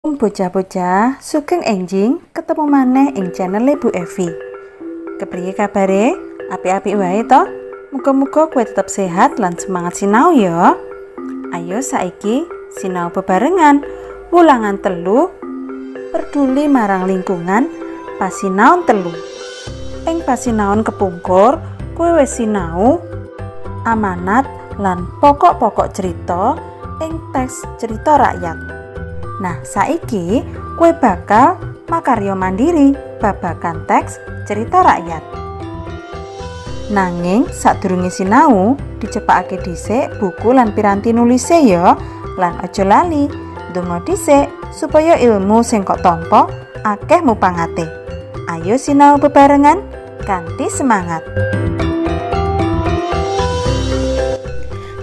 Bocah-bocah, sugeng enjing ketemu maneh ing channel Bu Evi. Kepriye kabare? Apik-apik wae to? Muga-muga kowe tetep sehat lan semangat sinau ya. Ayo saiki sinau bebarengan. Wulangan 3 peduli marang lingkungan pasinaon 3. Ing pasinaon kepungkur, kowe wis sinau amanat lan pokok-pokok cerita ing teks cerita rakyat. Nah, saiki kowe bakal makarya mandiri babagan teks cerita rakyat. Nanging sadurunge sinau, dicepakake dhisik buku lan piranti nulise ya, lan aja lali ndonga dhisik supaya ilmu sing kok tampa akeh mupangate. Ayo sinau bebarengan kanthi semangat.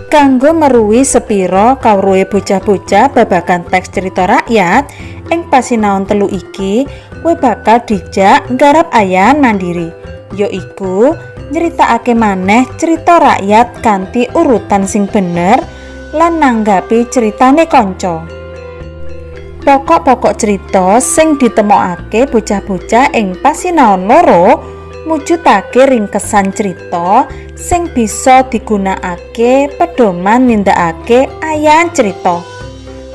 Kanggo meruhi sepira kawruhe bocah-bocah babagan teks cerita rakyat, ing pasinaon 3 iki kowe bakal dijak nggarap ayahan mandiri, yaiku nyritakake maneh cerita rakyat kanthi urutan sing bener lan nanggapi ceritane kanca. Pokok-pokok cerita sing ditemokake bocah-bocah ing pasinaon 2 mujudake ringkesan cerita sing bisa digunakake pedoman nindakake ayahan cerita.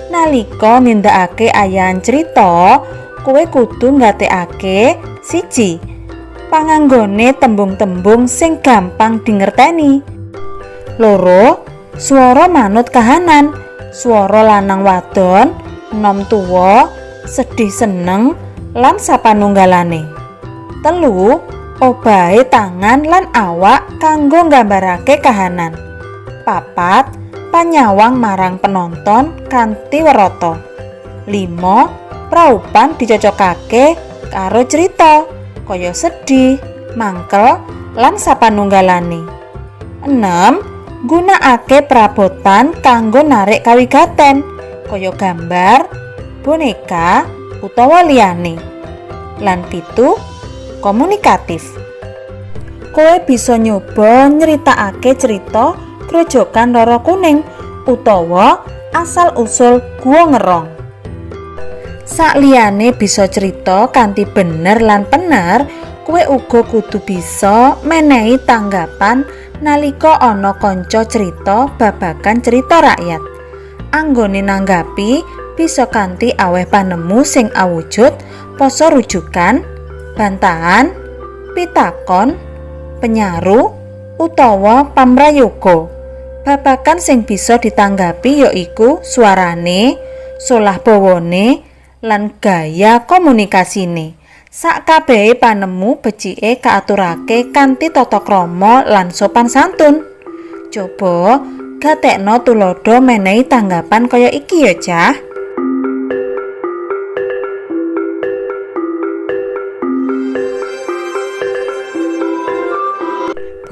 Nalika nindakake ayahan cerita, kowe kudu nggatekake 1. Panganggone tembung-tembung sing gampang dingerteni. 2. Swara manut kahanan, swara lanang wadon, nom tuwa, sedih seneng, lan sapanunggalane. 3. Obahe tangan lan awak kanggo nggambarake kahanan. 4. Panyawang marang penonton kanthi werata. 5. Praupan dicocokake karo cerita kaya sedih, mangkel, lan sapanunggalane. 6. Gunakake prabotan kanggo narik kawigaten kaya gambar, boneka, utawa liyane. Lan 7. Komunikatif. Kowe bisa nyoba nyritakake cerita Grojogan Roro Kuning utawa asal-usul Gua Ngerong. Sakliyane bisa cerita kanthi bener lan pener, kowe uga kudu bisa menehi tanggapan nalika ana kanca cerita babagan cerita rakyat. Anggone nanggapi bisa kanthi aweh panemu sing awujud poso rujukan, bantahan, pitakon, penyaru, utawa pamrayoga. Babagan sing bisa ditanggapi yaiku suarane, solah bawane, lan gaya komunikasine. Sakabehe panemu becike kaaturake kanthi tata krama lan sopan santun. Coba gatekno tuladha menehi tanggapan kaya iki ya, Cah.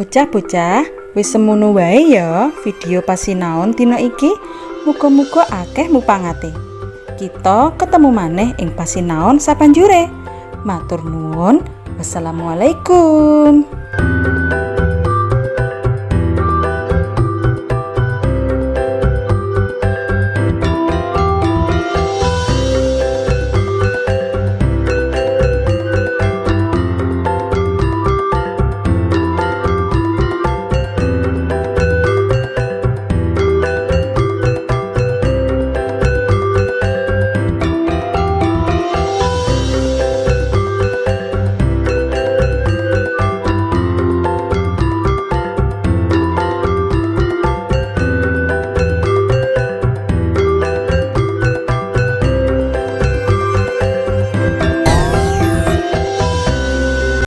Bocah-bocah, wis semono wae ya video pasinaon dina iki. Muga-muga akeh mupangate. Kita ketemu maneh ing pasinaon sabanjure. Matur nuwun. Wassalamualaikum.